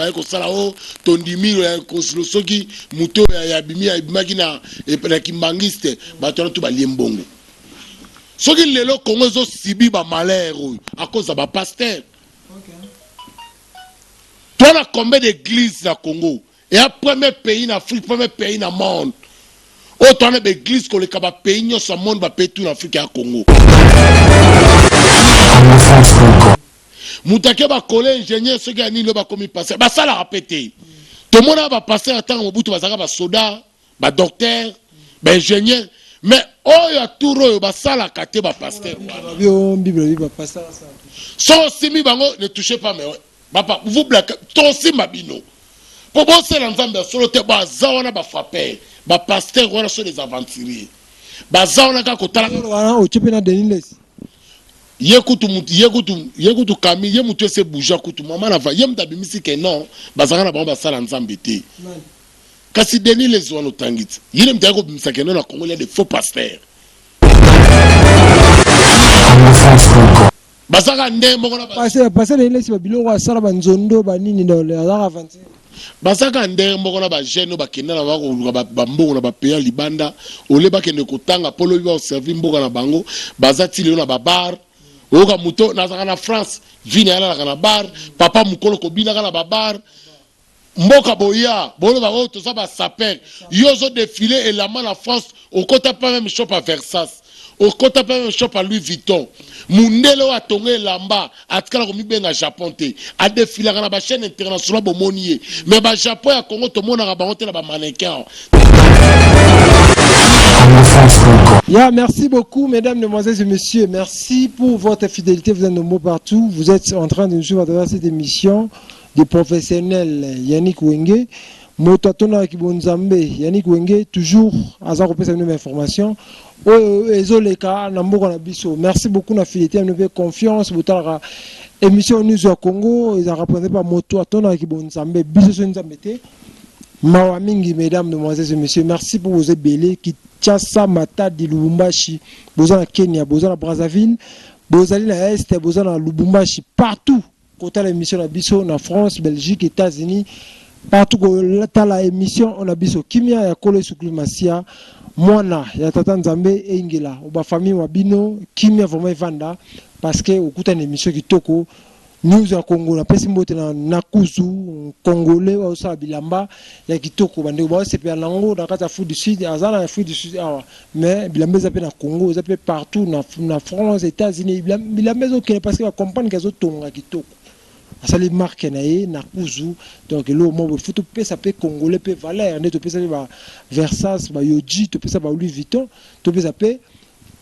Baye kosala o oh, tondimi ya soki moto oyo abimi abimaki na, na kimbangiste, bato wana to balie mbongo. Soki lelo Congo ezosibi bamalheur oyo à cause ya bapasteur, toa combien d'église na Congo? Eya premier pays na Afrique, premier pays na monde oyo toa na baeglise koleka bapays nyonso ya monde, bapays tout na Afrique ya Congo. Moto ake bakole ingénieur soki ya nini oyo bakomi pasteur, basalaka mpe te. Tomonaka bapasteur ya ntango Mobutu bazalaka basoda, badocteur, baingénieur, mais oyo ya tour oyo basalaka te bapasteur wana. So osimbi bango, ne touchez pas, mais papa, vous blague, tosimba bino mpo bosela Nzambe ya solo te. Baza wana bafrapper, bapasteur wana so des aventuriers, baza wana kaka kotala. Wana otie mpe na Denis Lesi. Ye kutu mutu, ye kutu kami ye mutu ese bouja kutu mama na va ye mutu abimisi ke non, bazalaka na bango basala Nzambe te. Kasi Denis Lesi wana otangi ti ye nde mutu ayaki kobimisa ke non, na Congo il y a des faux pasteurs. Bazalaka ndenge moko na pasteur Denis Lesi, babiloko asala, banzondo banini, azalaka aventure. Bazalaka ndenge moko na bajeune oyo bakenda na bakoluka bambongo na bapeya libanda. Ole bakende kotanga mpo lobi baoservi mboka na bango, baza ti lelo na babar. Oyoka moto nazalaka na France, vi na ye alalaka na bar, papa mokolo kobinaka na babar. Mboka boya boloba oyo toza basapeur, yo ozodefile elamba na France, okota pa même shop ya Versace, okota pa même shop ya Louis Vuitton. Mundele oyo atonga elamba atikala komibenga Japon te, adefilaka na bachaîne internationale, bomoni ye. Mais bajapon ya Congo tomonaka bango te na bamannequin. Yeah, merci beaucoup, mesdames, mesdemoiselles et messieurs. Merci pour votre fidélité. Vous êtes nombreux partout. Vous êtes en train de nous suivre à travers cette émission de professionnel Yannick Wenge. Moto atonaki bonzambe Yannick Wenge, toujours aza kopesa bino information oyo ezoleka na mboka na biso. Merci beaucoup na fidélité ya bino mpe confiance. Botalaka émission News ya Congo, ezalaka présenté par moto atonaki bonzambe. Biso so Nzambe te, mawa mingi. Mesdames, mesdemoiselles et messieurs, merci pour vos ebele. Kinshasa, Matadi, Lubumbashi, boza na Kenya, boza na Brazzaville, bozali na Este, boza na Lubumbashi, partout kotala émission na biso, na France, Belgique, États-Unis, partout kotala émission na biso. Kimia ya Kolo Yesu Kristo Masia, mwana ya Tata Nzambe, eingela bafamille wa bino. Kimia vraiment evanda parce que okutana émission kitoko News ya Congo. Napesi mbote na Nakuzu, Congolais osala bilamba ya kitoko. Bandeko baosepela nango na kati ya Afrique du Sud. Aza na Afrique du Sud awa, mais bilamba eza mpe na Congo, eza mpe partout na France, États-Unis. Bilamba ezokende parce que bacomprendre ke azotonga kitoko, asali marque na ye Nakuzu. Donc eloko moko boye, faut topesa mpe Congolais mpe valeur. Nde topesa mpe ba Versace, ba Yohji, topesa ba Louis Vuitton, topesa mpe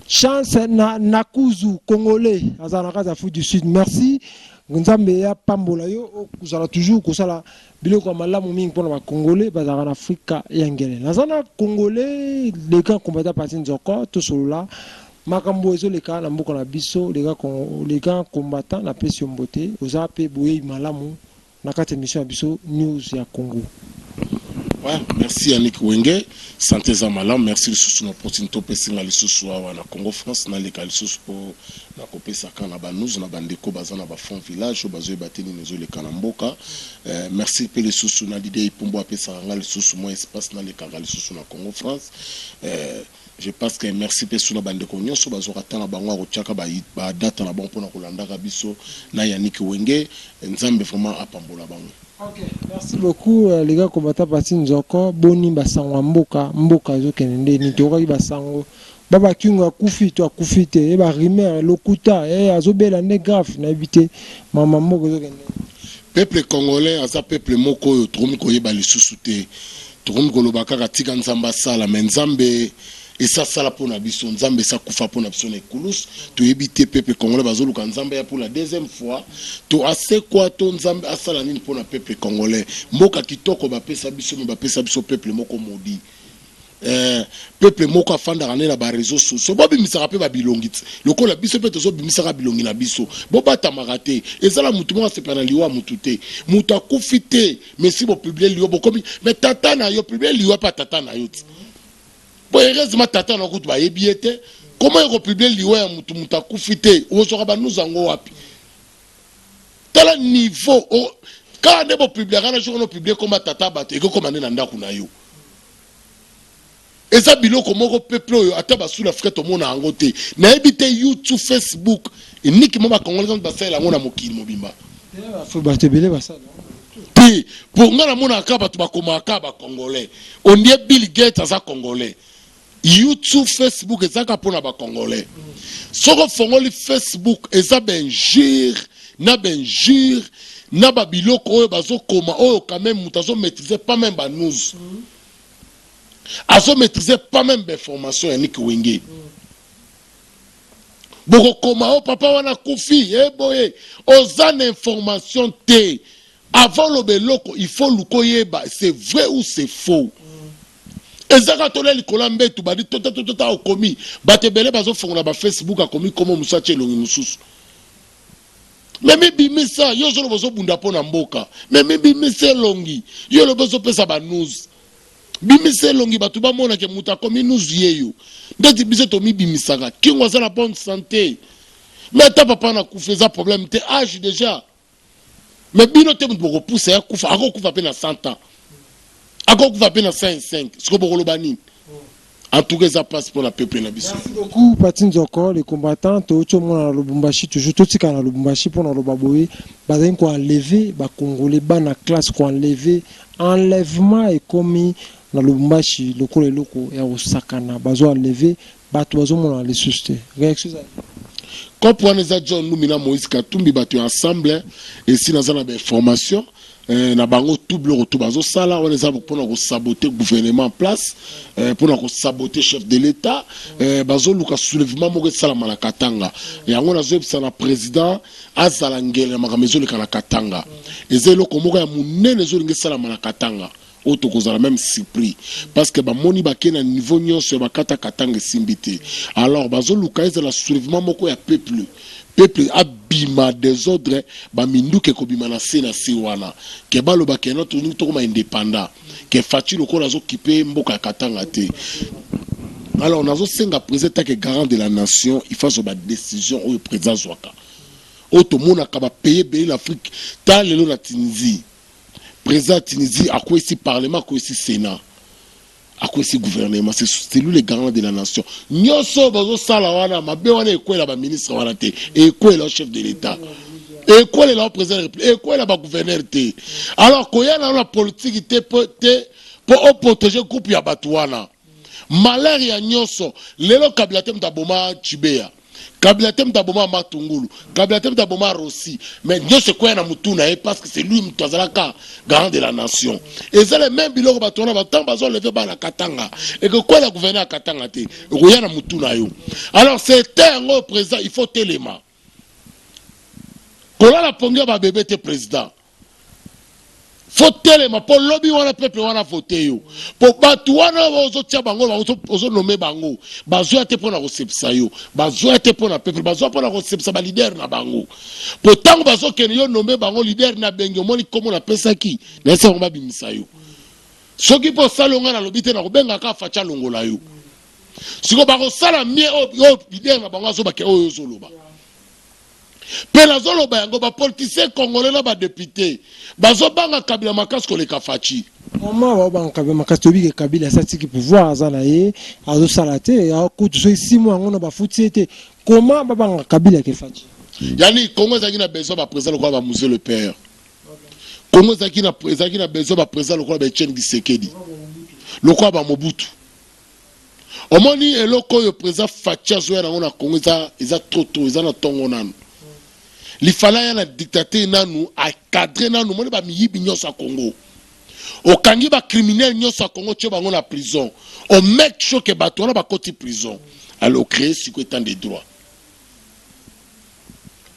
chance na Nakuzu, Congolais azala na kati ya Afrique du Sud. Merci, Nzambe ya pambola yo, okozala toujours kosala biloko ya malamu mingi mpona bacongolais bazalaka na Afrika ya ngele. Naza na Congolais, le grand combattant Parti Nzoko. Tosolola makambo ezoleka na mboka na biso. Le grand combattant, napesi yo mbote. Oza mpe boyei malamu na kati ya émission ya biso News ya Congo. Ouais, merci Yannick Wenge, santé eza malamu. Merci lisusu na opportunité opesinga lisusu awa na Congo France, naleka lisusu mpo na kopesaka na banews na bandeko baza na bafond village oyo bazoyeba te nini ezoleka na mboka. Merci mpe lisusu na Dide Ipumbu, apesaka nga lisusu mwa espace nalekaka lisusu na Congo France. Je pense que merci mpe su na bandeko nyonso bazwaka ntango bango ya kotiaka badata na bango mpona kolandaka biso na Yannick Wenge. Nzambe vraiment apambola bango. Ok, merci beaucoup les gars. Combattant Parti Nzoko, boni basango ya mboka? Mboka ezokende ndeni? Tokaki basango baba Kingo akufi to akufi te, e barumeur lokuta, e azobela nde grave, nayebi te. Mama, mboka ezokende? Peuple congolais aza peuple moko oyo tokomi koyeba lisusu te. Tokomi koloba kaka tika Nzambe asala, mais Nzambe esasala mpo na biso, Nzambe esakufa mpo na biso na ekulusu. Toyebi te, peuple congolais bazoluka Nzambe ya pour la deuxième fois to asekwa to Nzambe asala nini mpo na peuple congolais. Mboka kitoko bapesa biso, mais bapesa biso peuple moko maudit. Peuple moko afandaka nde na bareseau sociaux, bobimisaka mpe babilongi ti lokola biso mpe tozobimisaka bilongi na biso. Bobatamaka te, ezala motu moko asepela na liwa motu te. Moto akufi te, mais si bopublier liwa, bokomi. Mais tata na yo, publie liwa mpe tata na yo ti po heureusement tata na kutu bayebi ye te. Comment ekopublier liwa ya motu, moto akufi te? Ozwaka banews yango wapi? Tala niveau. Kaka nde bopubliaka na jour wana opublie komba tata bato, ekokoma nde na ndako na yo. Eza biloko moko peuple oyo ata basud Afrika tomona yango te. Nayebi te, YouTube, Facebook eniki mo bacongolais ntango basalela yango na mokili mobimba. Bato ebele basala. Te, po nga namonaka kaka bato bakomaka kaka bacongolais. Ondie Bill Gates aza congolais. YouTube, Facebook eza kaka mpona bacongolais. Soki ofongoli Facebook, eza bainjure na bainjure na babiloko oyo bazokoma, oyo quand même moto azomaîtrise pas même banews, azomaîtrise pas même bainformation. Yannick Wenge, bokokoma o papa wana akufi e boye, oza na information te. Avant loba eloko, il faut luka oyeba c'est vrai ou c'est faux. Eza kaka tolia likolo ya mbetu, badi totatotota, okomi bato ebele bazofongola bafacebook, akomi komo mosusu, atia elongi mosusu. Me mibimisa, yo ozoloba ozobunda mpo na mboka, me mibimisa elongi. Yo olobi ozopesa banews, bimisa elongi, bato bamonake moto akomi news ye yo. Ndeti biso tomibimisaka, Kingo aza na bonne santé, me ata papa na kufa eza problème te, âge déjà. Me bino te moto bokopusa ya kufa. Akokufa mpe na 100 ans, akokufa mpe na 55, sikoyo bokoloba nini? En tout cas, eza mpasi mpo na peuple na biso. Merci beaucoup, Pati Nzoko le combattant. Touti omona na Lubumbashi, toujours totika na Lubumbashi mpona loba boye, bazali koenlever bacongolais, bana classe, koenlever, enlèvement ekomi na Lubumbashi lokola eloko ya kosakana. Bazo enlever bato, bazomona lisusu te. Réaction ezali? Kope wana eza John Numbi na Moïse Katumbi, bato ya ensemble. Esi naza na bainformation na bango. Tu biloko tu bazosala wana eza mpona kosaboter gouvernement en place, mpona kosaboter chef de l'État. Bazoluka soulèvement moko esalama na Katanga. Yango nazoyebisa na président azala ngele na makambo ezoleka na Katanga. Eza eloko moko ya monene ezolinga esalama na Katanga oyo tokozala même surpris, parce que bamoni bake na niveau nyonso ya bakata Katanga, esimbi te. Alors bazoluka ezala soulèvement moko ya peuple, peuple abima, désordre, baminduki ekobima na se na se wana, ke baloba ke no tolingi tokoma indépendant, ke Fatshi lokola azokipe mboka ya Katanga te. Alors nazosenga président, take garant de la nation, il faut azwa badécision oyo président azwaka, oyo tomonaka bapays ebele na Afrique. Ta lelo na Tunisie, président ya Tunisie akwesi parlement, akwesi sénat, akwesi gouvernement. C'est lui le garant de la nation. Nyonso bazosala wana mabe wana ekwela baministre wana te, ekwela chef de l'État, ekwelela président de la République, ekwela bagouverneur te. Alors koya na na politike te te mpo oprotéger groupe ya bato wana. Malheur ya nyonso lelo, Kabila te moto aboma Chebeya, Kabila te moto aboma Matungulu, Kabila te moto aboma Rossi, mais nyonso ekweya na mutu na ye, parce que c'est lui moto azalaka garant de la nation. Eza le même biloko bato wana batango bazoenlever bana Katanga, ekokwela gouverneur ya Katanga te, ekoya na mutu na yo. Alors c'était yango, président, il faut telema, kolala pongi ya babebe te. Président, faut telema, mpo lobi wana peuple wana vote yo, mpo bato wana ozotia bango, ozonommer bango, bazwa te mpo na kosepisa yo, bazwa te mpo na peuple, bazwa mpo na kosepisa baleader na bango. Mpo ntango bazokende, yo nommer bango leader na bengi, omoni nkombo napesaki, nayesa bango babimisa yo. Soki mpo osali onga nalobi te, nakobengaka Fatshi alongola yo. Sikoyo bakosala mie oyo leader na bango azobake, oyo ozoloba mpe nazoloba yango. Bapoliticien congolais na badéputé bazobanga Kabila makasi koleka Fatshi. Mama, baobanga Kabila makasi. Toyebi ke Kabila asatiki pouvoir, aza na ye, azosala te kutu soki 6 mois yango na bafuti ye te. Koma babanga Kabila ke Fatshi? Yani Congo ezalaki na besoin baprésident lokola bamzee le père. Congo ezalaki na besoin baprésident lokola baetienne Tshisekedi, lokola bamobutu. Omoni eloko oyo président Fatshi azoya nango na Congo eza trop tôt, eza na ntongo nanu. Lifala ya na dictateur nanu, acadrer nanu. Omoni bamiyibi nyonso ya Congo, okangi bacriminel nyonso ya Congo, tie bango na prison, omake sure ke bato wana bakoti prison. Alors ocréer sikoyo état de droit,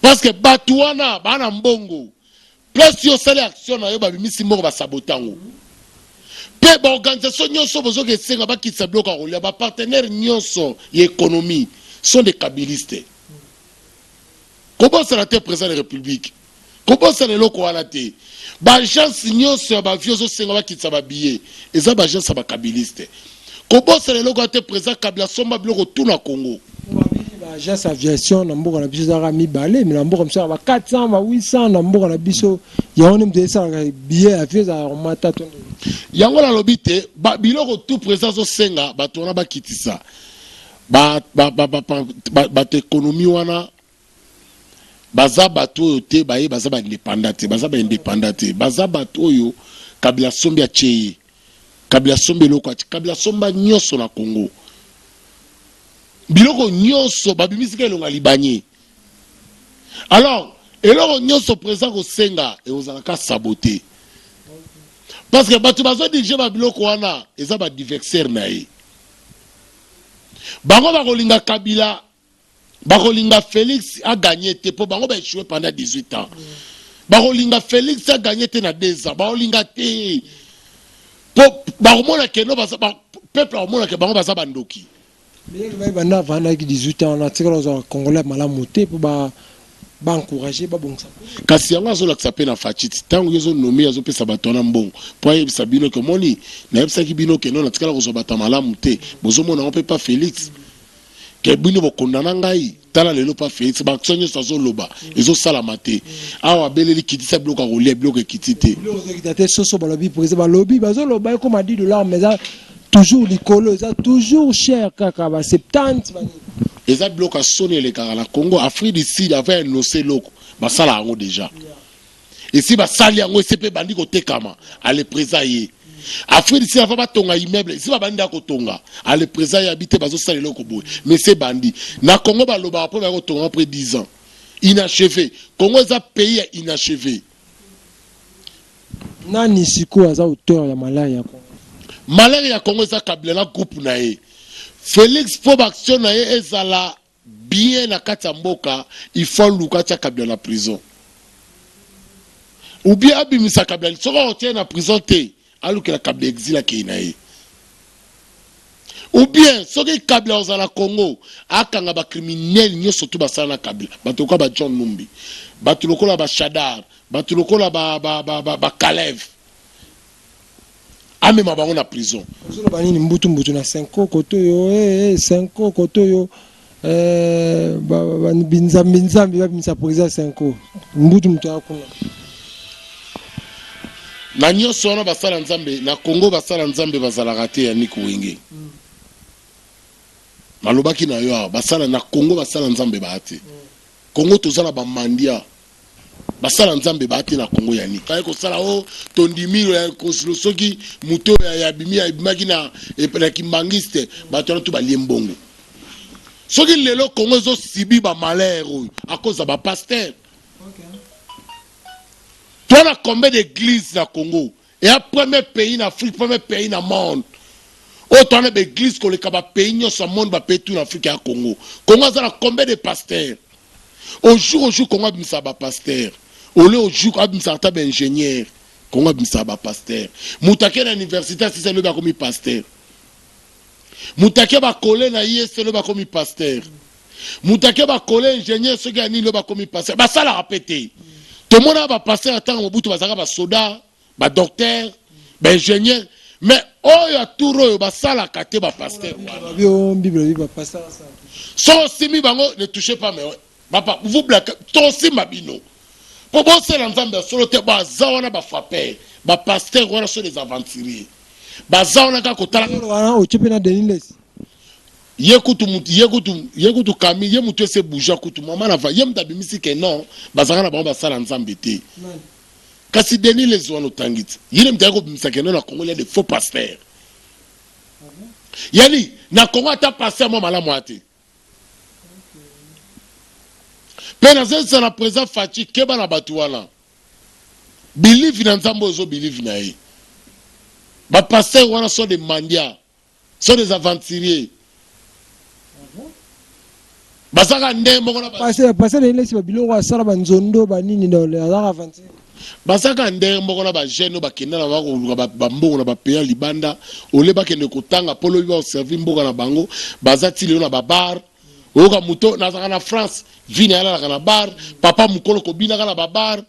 parce que bato wana baa na mbongo. Place yo osali action na yo, babimisi mbongo, basaboter yango. Mpe baorganisation nyonso bozoki esenga bakitisa biloko ya kolia, bapartenaire nyonso ya économie sont des kabilistes. Kobosana te, président de République, kobosana eloko wana te. Baagence nyonso ya baavion ozosenga bakitisa babillet, eza baagence ya bakabiliste. Kobosana eloko wana te, président. Kabila asomba biloko tu na Congo. Baagence aviation na mboka na biso ezalaka mibale, mais na mboka mosusu ba 400, ba 800. Na mboka na biso yango nde moto esalaka billet avion ezalaka komata to? Yango nalobi te, biloko tout président azosenga bato wana bakitisa, bato économie wana baza bato oyo te, baye baza baindépendant te, baza baindépendant te, baza bato oyo Kabila sombi atie ye. Kabila sombi eloko atie, Kabila somba nyonso na Congo, biloko nyonso babimisika elonga libanye. Alors eloko nyonso président kosenga ekozalaka saboté, parce que bato bazodirige babiloko wana eza baadversaire na ye. Bango bakolinga Kabila, bakolinga Félix aganye te, mpo bango baéchoué pendant 18 ans. Bakolinga Félix aganye te na 2 ans, bakolinga te, mpo bakomona keno peuple akomona ke bango baza bandoki. Banda avandaki 18 ans, natikala kozwa Congolais malamu te mpo baencourage, babongisa. Kasi yango azolakisa mpe na Fatshi. Ntango ye azonommer, azopesa bato wana mbongo mpo ayebisa bino ke omoni, nayebisaki bino ke no, natikala kozwa bato ya malamu te. Bozomona yango mpe pa Félix, ke bino bokondana ngai. Tala lelo pa Félix, baaction nyonso azoloba ezosalama te. Awa abeleli kitisa biloko ya kolia, biloko ekiti te. Biloko ezokita te. Soso balobi, président balobi, bazoloba ekoma 10 $, mais eza toujours likolo, eza toujours cher kaka ba 70 banini. Eza biloko ya soni elekaka na Congo. Afrique du Sud, avant annonce eloko, basala yango déjà, esi basali yango, esi mpe ebandi kotekama. Ale président ye Afrique du Sud, avant batonga immeuble, esi babandi ya kotonga. Ale président ye abi te, bazosala eloko boye, mais esi ebandi. Na Congo balobaka mpo baya kotonga après 10 ans, inachevé. Congo eza pays ya inachevé. Nani sikoyo aza auteur ya malheur ya Congo? Malheur ya Congo eza Kabila na groupe na ye. Félix, mpo baaction na ye ezala bien na kati ya mboka, il faut aluka atia Kabila na prison ou bien abimisa Kabila. Soki akotia na prison te, alukela Kabila exil, akei na ye, ou bien soki Kabila ozala Congo, akanga bacriminel nyonso tu basala na Kabila, bato lokola ba John Numbi, bato lokola bashadar, bato lokola Bakalev, amema bango na prison. Ozoloba nini? Mbutu mbutu na 5 koto oyo, 5 koto oyo, binzambi nzambi babimisa président 5 mbutu moto ya kuna. Na nyonso wana, basala Nzambe na Congo, basala Nzambe bazalaka te. Ya Niko Wenge, nalobaki na yo awa, basala na Congo, basala Nzambe baya te. Congo toza na bamandia, basala Nzambe baya te na Congo. Yani kaye kosala o tondimi soki moto oyo abimi, abimaki na kimbangiste, bato wana to balie mbongo. Soki lelo Congo ezosibi bamalheur oyo akoza bapasteur, toza combien d'église na Congo? Eya premier pays na Afrique, premier pays na monde oyo toza na baéglise koleka bapays nyonso ya monde, bapays tout na Afrique ya Congo. Congo aza na combien de pasteurs? Au jour Congo abimisaka bapasteur, ole au jour abimisaka ata baingénieur. Congo abimisaka bapasteur. Moto ake na université, asisa, elobi akomi pasteur. Moto ake bakole na ye, se elobi akomi pasteur. Moto ake bakole ingénieur, soki ya nini, lobi akomi pasteur. Basalaka mpe te. Tomonaka bapasteur ntango Mobutu, bazalaka basoda, badocteur, baingénieur, mais oyo atour oyo basalaka te bapasteur wana. Soki osimbi bango, ne touchez pas, mais papa, vous blague, tosimba bino mpo bosala Nzambe ya solo te. Baza wana bafrapper, bapasteur wana so des aventuriers, baza wana kaka kotala. Wana otie mpe na Denis Lessie. Ye kutu, ye kutu kami ye mutu ese bouja kutu mama na va ye mutu abimisi ke non, bazalaka na bango basala Nzambe te. Kasi Denis Lessie wana otangi ti ye nde mutu ayaki kobimisa ke non, na Congo ya de faux pasteur. Yani na Congo ata pasteur mwa malamu aya te. Mpe nazozisa na président Fatshi, keba na bato wana. Believe na Nzambe oyo ozobelieve na ye. Bapasteur wana sont des mendiants, sont des aventuriers, bazaka ndenge moko na Pasteur Denis Lessie, babiloko asala, banzondo banini, azaka aventure. Bazaka ndenge moko na bajeune oyo bakenda na bakoluka bambongo na bapeya ya libanda. Ole bakende kotanga mpo lobi bakoservi mboka na bango, baza ti lelo na babar. Oyoka moto nazalaka na France, vi na ye alalaka na bar, papa mokolo kobinaka na babar.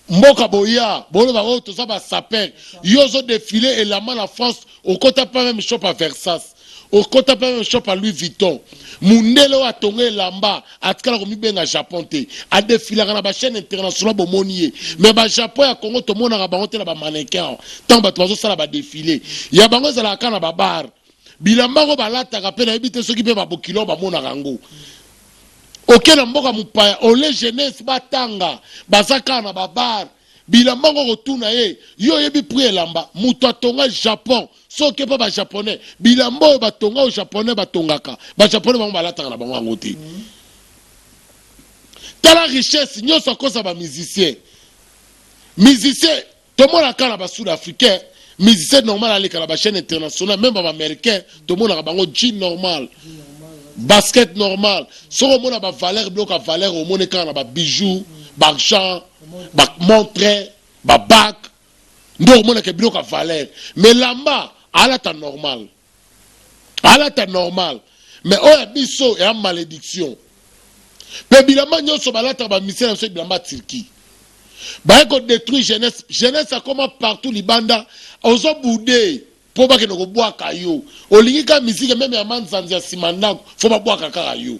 Mboka boya boloba oyo toza basapeur. Yo ozodefile elamba na France, okota pa même shop ya Versace. Okota mpe shop ya Louis Vuitton, mundele oyo atonga elamba atikala komibenga Japon te, adefilaka na bachaîne internationale, bomoni ye. Mais bajapon ya Congo, tomonaka bango te na bamannequin. Ntango bato bazosala badéfilé ya bango, ezalaka kaka na babar. Bilamba yango balataka mpe, nayebi te soki mpe babokilo bamonaka yango. Oke na mboka mopaya, ole jeunesse batanga, baza kaka na babar. Bilamba yango, kotuna ye, yo oyebi prix elamba moto atonga Japon? Soki mpe bajaponais, bilamba oyo batonga, oyo japonais batongaka, bajaponais bango balataka na bango yango te. Tala richesse nyonso akosa bamusicien. Musicien tomonaka na basud africain, musicien normal aleka na bachaîne internationale, même baaméricain tomonaka bango jean normal, basket normal. Soki omona bavaleur, biloko ya valeur, omoni kaka na babijou, baargent, bamontre, babague, nde omonaka biloko ya valeur. Mais lamba alata normal, alata normal. Mais oyo ya biso eya malédiction. Mpe bilamba nyonso balataka, bamusicien na biso, bilamba ya Turquie. Baye kodétruire jeunesse. Jeunesse akoma partout libanda, ozobude mpo bakende kobwaka yo. Olingi kaka musique, même ya manzanzi ya nsima ndako, fo babwaka kaka yo.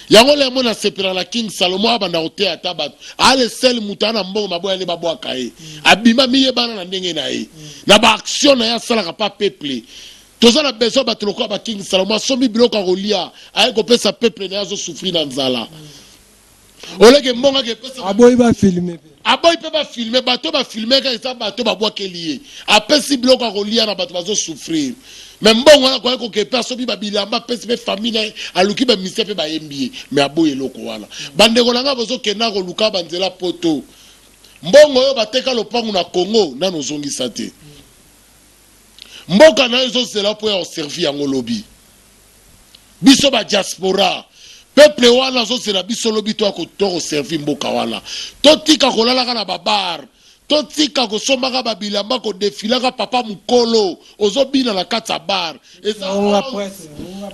Yango lemo nasepela na King Salomo, abanda koteya ata bato. Ale sel moto ana mbongo, maboya nde babwaka ye. Abima, miyebana na ndenge na ye, na baaction na ye asalaka pa peuple. Toza na besoin bato lokola baking Salomo. Asombi biloko ya kolia, aye kopesa peuple na ye azosouffrir na nzala. Oleke mbongo ake epesa. Aboyi bafilme mpe. Aboyi mpe bafilme. Bato bafilme kaka, eza bato babwakeli ye. Apesi biloko ya kolia na bato bazosouffrir. Mais mbongo wana koya koke mpe asomi babilamba, apesi mpe famille na ye, aluki bamusicien mpe bayembi ye. Mais aboyi eloko wana. Bandeko na ngai, bozokenda koluka banzela poto, mbongo oyo bateka lopangu na Congo nano ozongisa te. Mboka na yo ezozela mpo ya koservi yango lobi. Biso badiaspora, peuple wana azozela biso lobi to koservi mboka wana. Totika kolalaka na babar, totika kosombaka babilamba, kodefilaka. Papa mokolo ozobina na kati ya bar,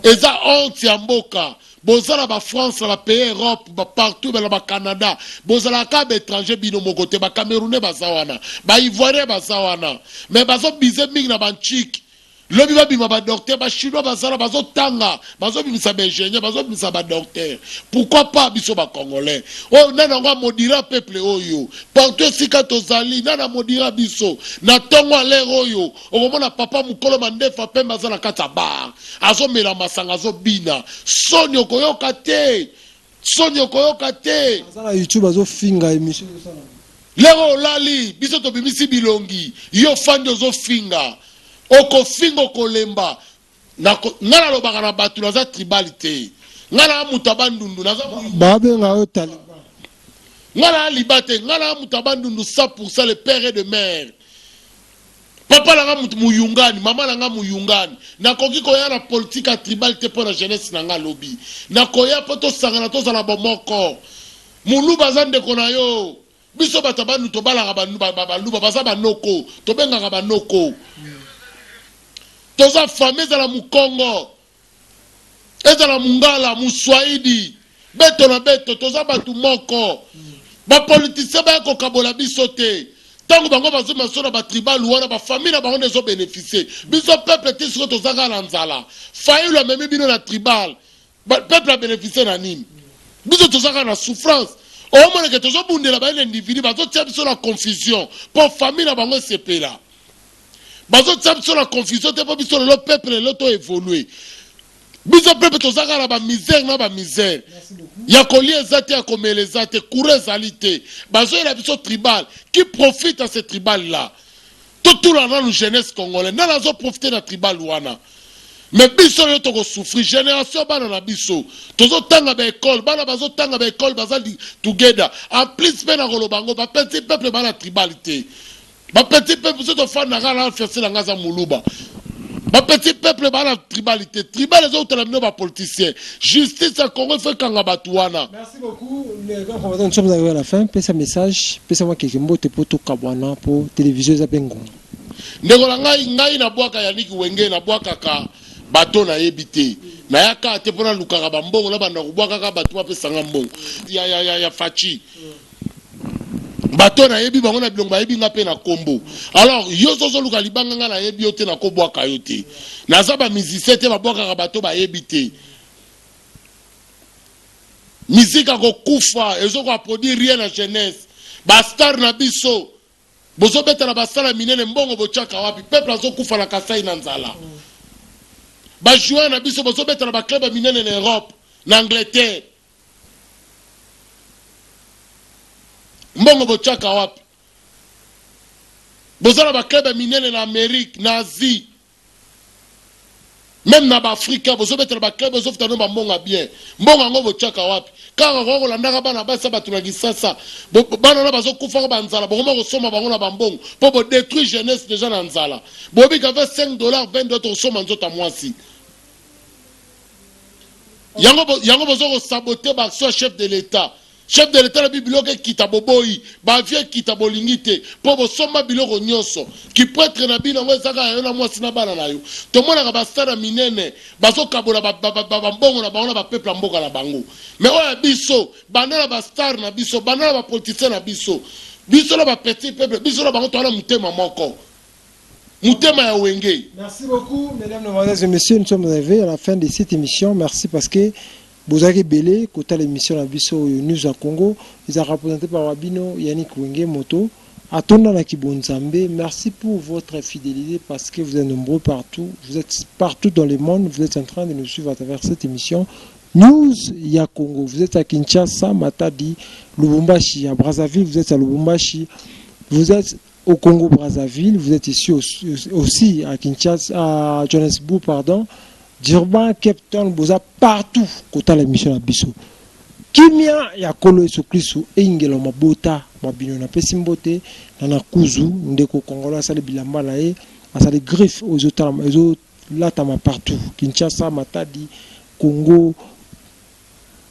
eza honte ya mboka. Boza na bafrance, na bapays Europe, bapartout, na bacanada, bozalaka baétranger bino moko te. Bacamerounais baza wana, baivoirien baza wana, mais bazobize mingi na banchike. Lobi babima badocteur. Bachinois bazala, bazotanga, bazobimisa baingénieur, bazobimisa badocteur. Pourquoi pas biso bacongolais? Oyo nani yango amodira peuple oyo partout esika tozali? Nani amodira biso na ntongo alere oyo? Okomona papa mokolo, mandefa pembe, aza na kati ya bar, azomela masanga, azobina. Soni okoyoka te, soni okoyoka te. Aza na YouTube, azofinga émission ezosala. Lero olali, biso tobimisi bilongi, yo fandi ozofinga. Okofinga, okolemba. Ngai nalobaka na bato, naza tribal te. Ngai naa moto ya Bandundu, naza Babenga yo taliban. Ngai naa liba te. Ngai naa moto ya Bandundu 100, le père et de mère. Papa na nga motu muyungani, mama na nga muyungani. Nakoki koya na politike ya tribal te. Mpo na jeunesse na nga alobi, nakoya mpo tosangana, tozala bomoko. Moluba aza ndeko na yo. Biso bato ya Bandundu tobalaka baluba, baza banoko, tobengaka banoko. Toza famille. Ezala mokongo, ezala mongala, moswahili, beto na beto, toza bato moko. Bapoliticien baya kokabola biso te. Ntango bango bazoma so na batribal wana, bafamille na bango nde ezobénéficie. Biso peuple te, sikoyo toza kaka na nzala. Fayulu amemi bino na tribal, peuple abénéficie na nini? Biso toza kaka na souffrance. Omoneke tozobundela bayele individu, bazotia biso na confusion mpo famille na bango esepela. Bazotia biso na confusion te mpo biso lelo peuple, lelo to évolue. Biso peuple toza kaka na bamisère na bamisère. Ya kolia eza te, ya komela eza te, courant ezali te. Bazoyela biso tribal. Qui profite à ce tribal là? Totula nanu jeunesse congolais, nani azoprofite na tribal wana? Mais biso lelo tokosouffrir. Génération bana na biso tozotanga baekole, bana bazotanga baekole, baza together. En plus mpe na koloba yango, bapetit peuple bana tribal te. Bapetit peuple, biso tofandaka na fiancé na nga aza moluba. Bapetit peuple bana tribalité, tribal ezoutala bino bapoliticien. Justice ya Congo efo ekanga bato wana. Merci beaucoup, les grands combattants. Nous sommes arrivés à la fin. Pesa message, pesa mwa keke mbote po tokabwana, po télévision eza mpe ngonga. Ndeko na ngai, ngai nabwaka Yaniki Wenge, nabwakaka bato nayebi te. Nayaka te mpo nalukaka bambongo, nabanda kobwakaka bato bapesanga mbongo ya Faci. Bato nayebi bango na bilongo, bayebi nga mpe na kombo. Alors yo ozoluka libanga, nga nayebi yo te, nakobwaka yo te. Naza bamusicien te, babwakaka bato bayebi te. Musique akokufa, ezokoapproduire rien na jeunesse. Bastar na biso bozobeta na basala minene, mbongo botiaka wapi? Peuple azokufa na Kasai na nzala. Bajoueur na biso bozobeta na baclub ya minene na Europe, na Angleterre, mbongo botiaka wapi? Boza na baclub ya minene na Amérique, na Asie, même na baafrika, bozobetela baclub, bozofuta no bambongo ya bien. Mbongo yango botiaka wapi? Kaka koka kolandaka bana basi ya bato na Kisasa. Bana wana bazokufaka banzala, bokoma kosomba bango na bambongo mpo bodétruire jeunesse déjà na nzala. Bobika ve 5 $, 20 $ tokosomba nzoto ya mwasi yango. Yango boza kosaboter baaction ya chef de l'État. Chef de l'État na biloko ekita, boboyi. Bavie ekita, bolingi te, mpo bosomba biloko nyonso. Kiprêtre na bino yango ezaka ya yo na mwasi na bana na yo. Tomonaka bastar ya minene bazokabola bambongo na bango na bapeuple ya mboka na bango. Mais oyo ya biso, banda na bastar na biso, banda na bapoliticien na biso, biso na bapetit peuple, biso na bango toza na motema moko, motema ya Wenge. Merci beaucoup, mesdames, mesdemoiselles et messieurs. Nous sommes arrivés à la fin de cette émission. Merci parce que vous avez belé, côté l'émission na biso News à Congo, ils ont représenté par Wabino Yannick Wenge Moto. Atonda na Kibonzambe, merci pour votre fidélité parce que vous êtes nombreux partout. Vous êtes partout dans le monde, vous êtes en train de nous suivre à travers cette émission News ya Congo. Vous êtes à Kinshasa, Matadi, Lubumbashi, à Brazzaville, vous êtes à Lubumbashi, vous êtes au Congo Brazzaville, vous êtes ici aussi à Kinshasa, à Johannesburg, pardon, Durban, Cape Town, boza partout, côté l'émission na biso. Kimia ya Kolo Yesu Kristu eyingela mabota mabino. Napesi mbote na nakuzu ndeko congolais asali bilamba na ye, asali griffe oyo ezolatama partout, Kinshasa, Matadi, Congo,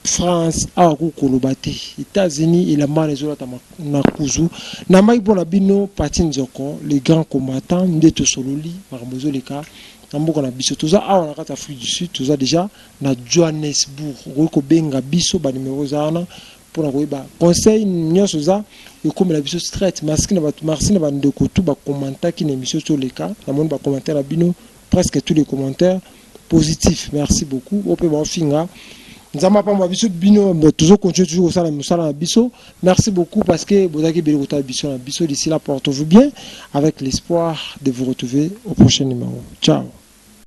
France, awa kokoloba te, États-Unis, elamba wana ezolatama na kuzu. Nambaki mpo na bino Pati Nzoko, le grand combattant. Nde tosololi makambo ezoleka na mboka na biso. Toza awa na kati ya Afrique du Sud, toza déjà na Johannesburg. Okoki kobenga biso, banimero eza wana mpona koyeba conseil nyonso eza ekomela biso straight. Merci na bato, merci na bandeko tu bakommentaki na émission toleka. Namoni bacommentaire na bino, presque tous les commentaires positifs, merci beaucoup. Oyo mpe baofinga, Nzambe apambola biso bino. Tozocontinue toujours kosala mosala na biso. Merci beaucoup parce que bozalaki ebele kotala biso na biso. D'ici là, portez-vous bien, avec l'espoir de vous retrouver au prochain numéro. Ciao.